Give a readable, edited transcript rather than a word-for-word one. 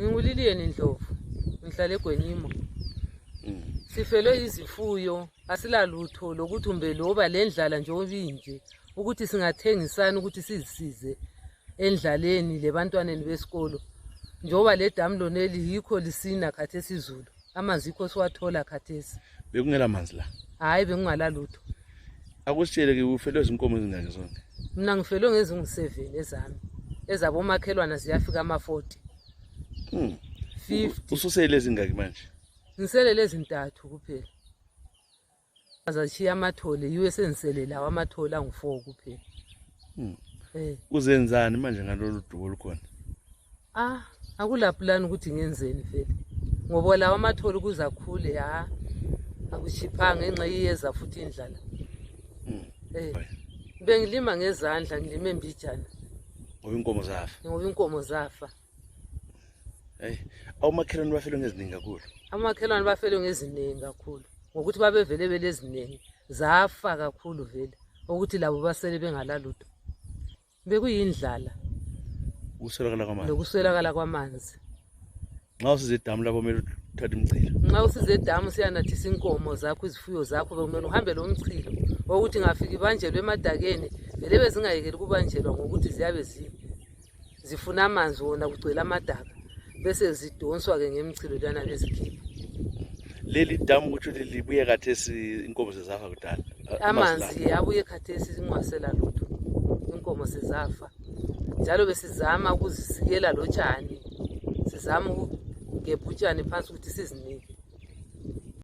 Nginguliliyeni Ndlovu, ngihlala eGwenyimo. Sifelwe izifuyo, asilalutho lokuthi umbeloba lendlala nje obinje ukuthi singathengisana ukuthi sizisize endlaleni lebantwaneni besikolo. Njoba le damu loneli yikho lisina khathesi izulu. Amanzi yikho siwathola khathesi. Bekungela manzi la. Hayi bengingalalutho. Akusitshele ke ufelwe izinkomo ezingaki zonke? Mina ngifelwe ngezingu7 ezami. Ezabomakhelwana ziyafika ama40. 50. Ususele ezingaki manje? Ngiselele ezintathu kuphela. Azachiya amathole yiwe sensele lawa amathole angu4 kuphela. Uzenzani manje ngalolu dubo olukhona? Akula plan ukuthi ngenzeni vele. Ngoba lawa amathole kuzakhule akuchiphanga ngenxa yiyeza futhi indlala. Bengilima ngezandla ngilime embijana. Ngoba inkomo zafa. Ngoba inkomo zafa. Awumakhelwane bafelwe ngeziningi kakhulu. Amakhelwane bafelwe ngeziningi kakhulu. Ngokuthi babevele beleziningi zafa kakhulu vele. Ukuthi labo basele bengalalutho. Bekuyindlala. Ukuswelakala kwamanzi. Nokuswelakala kwamanzi. Nxa usize edamu lapho kumele uthathe imchilo. Nxa usize edamu siyanathisa inkomo zakho izifuyo zakho bekumele uhambe lo mchilo ukuthi ngafika ibanjelwe emadakeni vele bezingayekeli kubanjelwa ngokuthi ziyabe zifuna amanzi wona kugcwele amadaka bese zidonswa ke ngemchilo lana bezikhipha. Leli damu ukuthi libuye khathesi inkomo sezafa kudala. Amanzi abuye khathesi singasela lutho. Inkomo sezafa. Njalo besizama ukuzisikela lo tshani. Sizama ugebha utshani phansi ukuthi sizinike.